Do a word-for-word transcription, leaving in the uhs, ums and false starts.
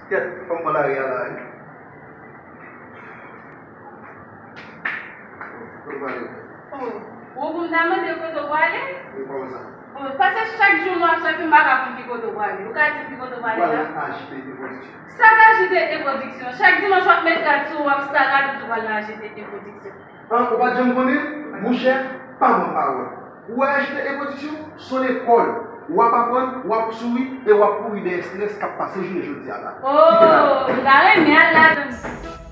Kèt, fò m pran lari a la, wi. Kote w prale? Oh, ou pou m ta mande kote w prale? Wi, kòman sa? Oh, paske chak jou nou ap sòti, m pa ka konn ki kote w prale. Ou ka di m ki kote w prale la? Prale nan A J T E Production. Sa k A J T E Production? Chak dimanch w ap met rad sou ou, w ap sa rad ou, di w pral nan A J T E Production. An, ou pa t janm konnen? Monchè, pa ban m pawòl. Ou wè A J T E Production, se yon lekòl. W ap aprann, w ap souri e w ap kouri dèyè estrès k ap pase jounen jodi a la. Kite m ale. Oh, m ta renmen al ladan.